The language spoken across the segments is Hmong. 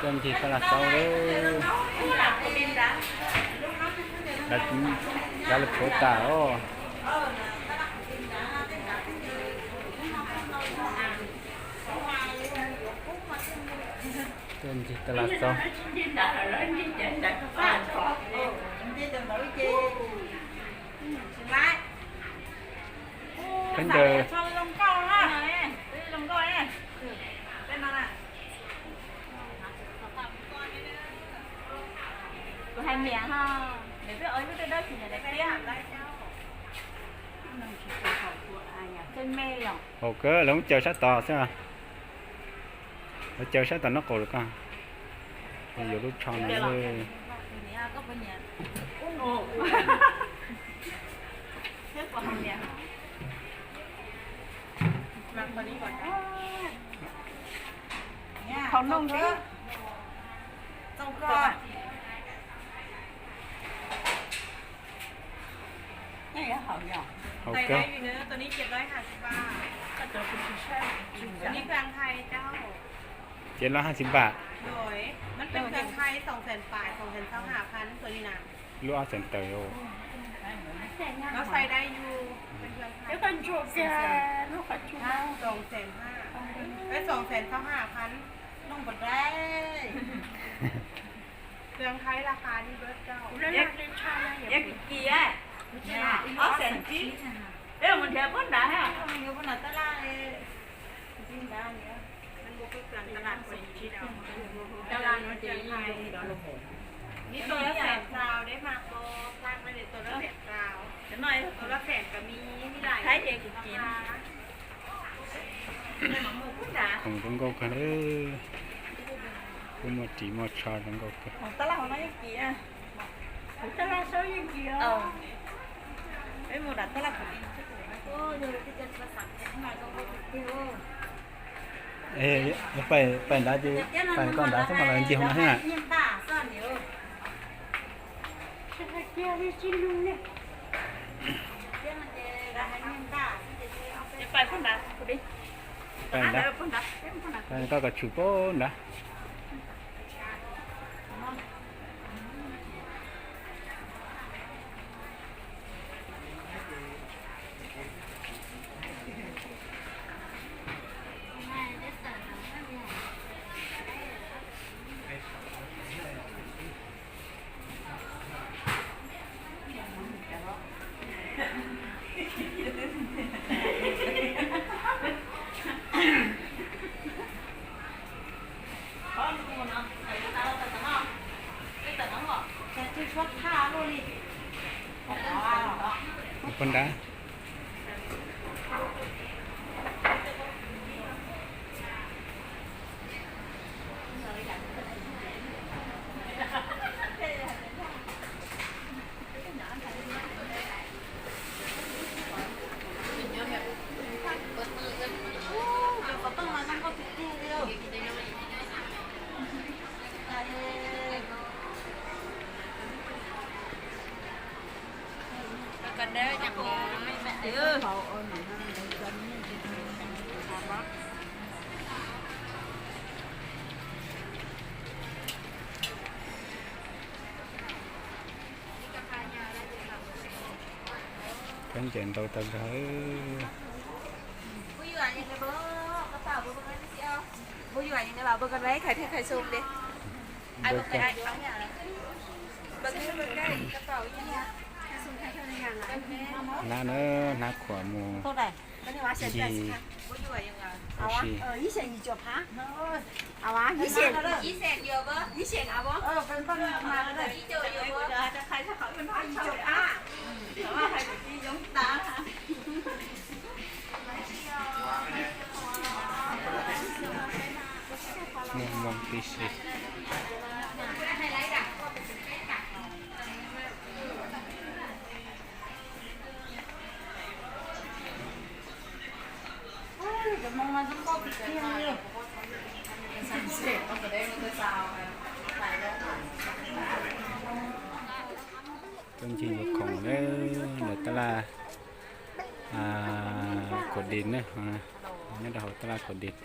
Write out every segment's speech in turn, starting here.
Tuaj ncig taj laj xauv lawm. Dav, dav lawv tshuav tas os. Tuaj ncig taj laj xauv. Peb ntawd. Haum kawg, lawv muab caws sab tod xwb. Lawv caws sab tod nraub qaum lawm koj. Yuav lub tsho no. Qhov noog li. Haum kawg. Tsiab lab hab xib npam. Lub ob xees tawm os. Ob xees tsib, peb mus nrhiav puag nrad. Ib tug lab xees xaus deb mas, tug lab xees xaus, tug lab xees kam mi, Thaib ces kuv kiv. Khoom zoo nkauj kawg, kuj muaj ris muaj tsho zoo nkauj kawg. Pais nrad ces pais koj nrad xwb mas los ncig hauv no thiab. Pais nrad, koj kom tshwm puag nrad. Puag nrad. Khaub ncaws ntau tag nrho. Hnab na, hnab khuam mus ncig. Muaj hmoo tib si. Tuaj ncig yuav khoom na, ntawm tab laj Khuam Dis na, nyob rau hauv tab laj Khuam Dis.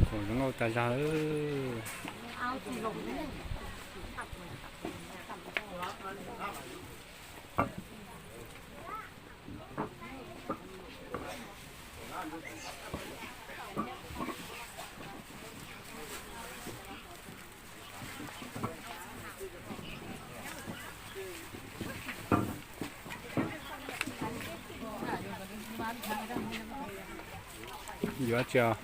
Khoom zoo nkauj tag zog. Yuav tsi os?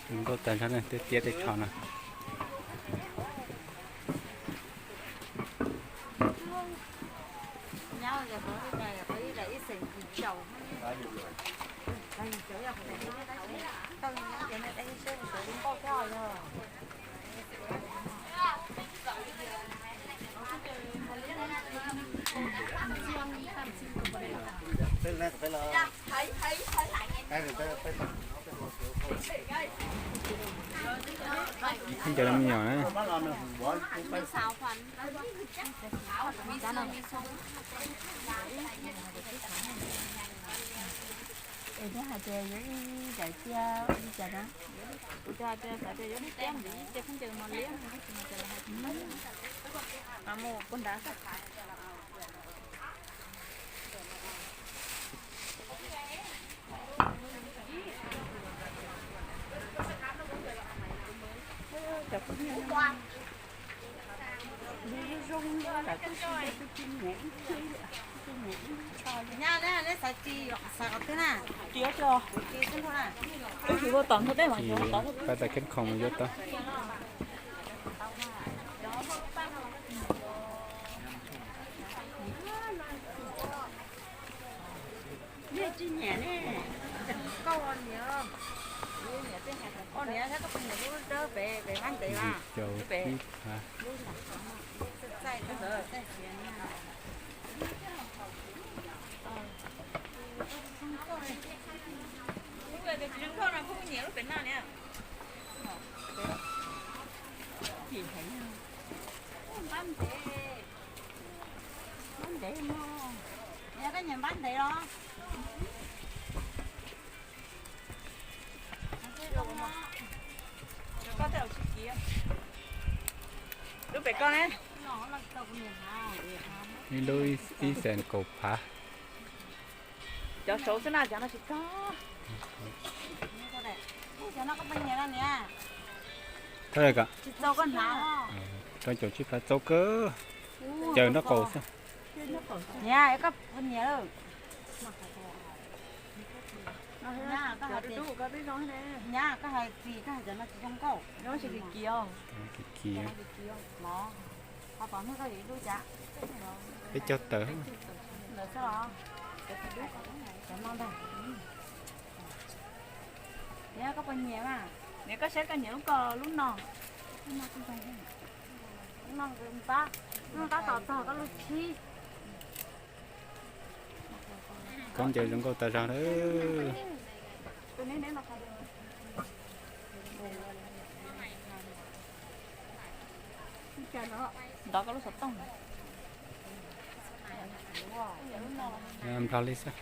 Zoo nkauj tag zog na, tej tiab tej tsho na. Ib khaub ncaws me nyuam na. Es thiab hais tias yuav ib daim tiab ib cas na. Kuv hais tias xav tias yuav ib tiab ntxiv ib ce khaub ncaws mos liab no, tab sis mas cas lawv hais tias mus puag nrad xwb. Cov phooj ywg, zoo zoo, lawv twb sib nyiam ib txhis, sib nyiam ib tsho li. Nyab, neb xav tsis, xav qhov twg na? Tiab tso. Wb tsis ua tom ntug dej mas yuav tau. Pab tas kheb khoom yuav tau. Nej tsis nyiam ne? Koj ua niam, ua niam thiab koj poj niam lub dawb pem, pem vab ntev mas. Pem lub txaij txaij ntawd. Lub pem tsis zoo nkauj no, koj nyiam lub pem no niam. Npab ntev, npab ntev no. Yog koj nyiam npab ntev los. Koj tej zaum tsis kiv. Lub pem koj ne? Ib lub ib xees kaum phav. Cov saud xwb na, cov no tsis txog. Thawj kom rau caum tsib phav txaus kawg. Caws nraub qaum xwb. Niam, koj poj niam lawm. Nyab, koj hais tsis, koj hais cov no tsis zoo nkauj. Kiv kiv. Ho tom ntej koj yuav ib lub cas? Peb caug tawm. Ntawd xwb los? Cov no ntag. Niam, koj puas nyiam mas? Niam, koj saib koj nyiam lub ko lub no. Lub no nqab, lub nqab tos txog koj lub tshib. Khaub ncaws zoo nkauj tag zog lawm. Ntov koj lub xov tooj. Nplog li xwb.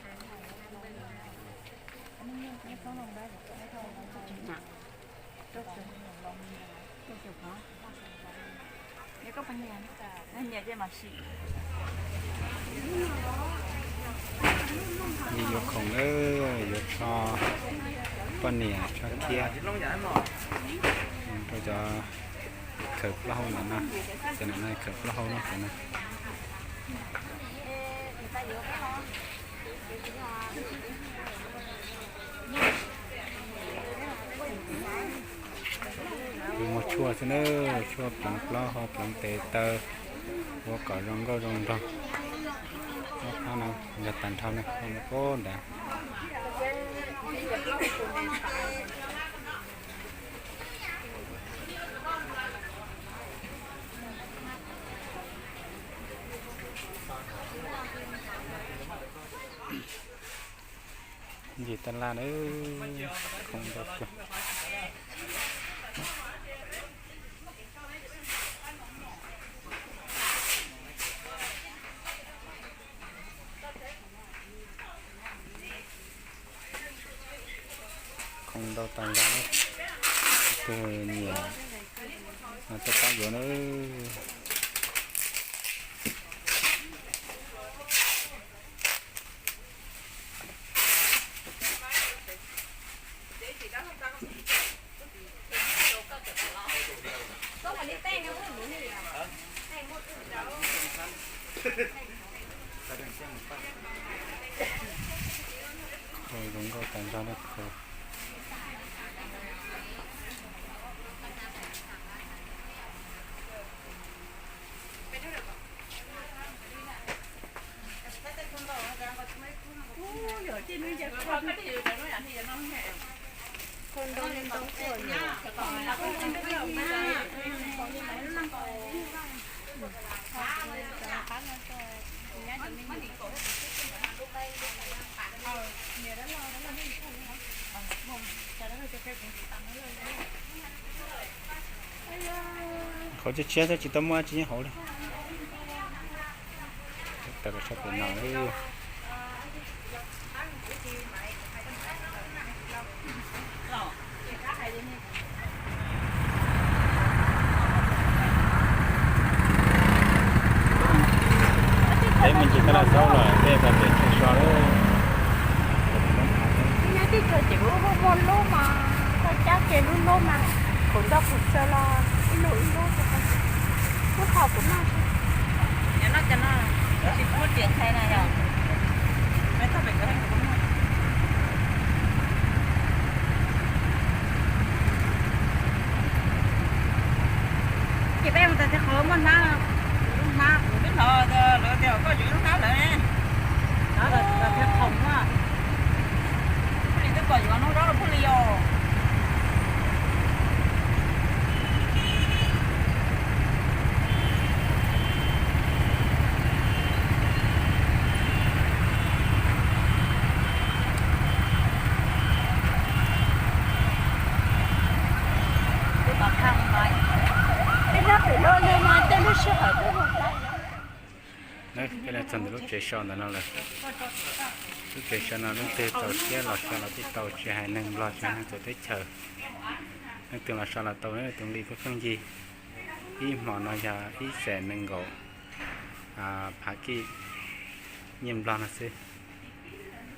Yuav khoom lawm, yuav tsho poj niam tsho khiab rau cov khaws plaub hau ntawm no. Cov ntawm no khaws plaub hau no cov no. Yuav muag tshuaj xwb na, tshuaj pleev plaub hau pleev tes taw, ua kom zoo nkauj zoo nraug. Ob phab no yog tag nrho na, pub nrad. Yig taj laj na, khoo ntau kawg. Khoo ntau tas zog, tus nyiam no tuaj pab yuav na. Khoo zoo nkauj tas zog na, khoo. Qhov tshiab tshiab thiab tsis tau muaj dab tsi nyob hauv li. Tawm los sab pem no. Peb mus ncig taj laj zaub lawm, peb tau pem tsheb so lawm. Nyob teb chaws ces lub muaj lub mas, toj cab kiag lub lub mas, kuv ntxoj kuv txawg los ib lub ib lub, lub hom kuv noj. Nyob no cov no tsis muaj riam ntshai na yom. Ces peb mus tas qhov muaj hnab, hnab kuv twb hnov lawv tias koj yuav lub hnab lawm ne. Hnab lawv tias khoom na. Pheej li twb pom yuav hnub zaub los pheej li os. Tej hnab pem no mas tej lub sij hawm twb mus tau. Peb los txog ntawm lub tsev so ntawm no lawm. Lub tsev so no leej twg tau siab los so los twb tau, tsis hais neeg Nplog tsis hais neeg txawv teb chaws, leej twg los so los tau, leej twg li kuj pheej yig. Ib hmo no yog ib xees nees nkaum phav kij nyiaj Nplog no xwb.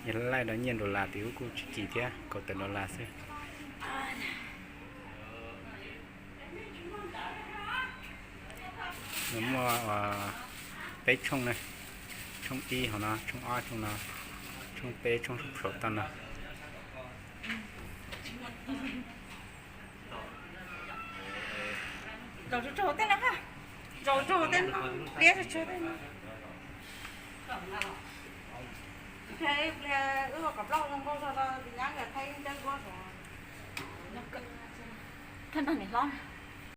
Yog laij rau nyiaj dollar tid kuj tsis kim thiab, kaum tawm dollar xwb. Nws muaj peb tshooj na, tshooj ib hauv no, tshooj ob tshooj no, tshooj peb tshooj saum toj no. Zaum tsuag tsuag tej no, zaum tsuag tej no, pliab tsuag tsuag tej no. Pliag wb ua kom plaub zoo nkauj tso, nyab nkawd thaij ncawg kuab saud. Thaj no niam hlob.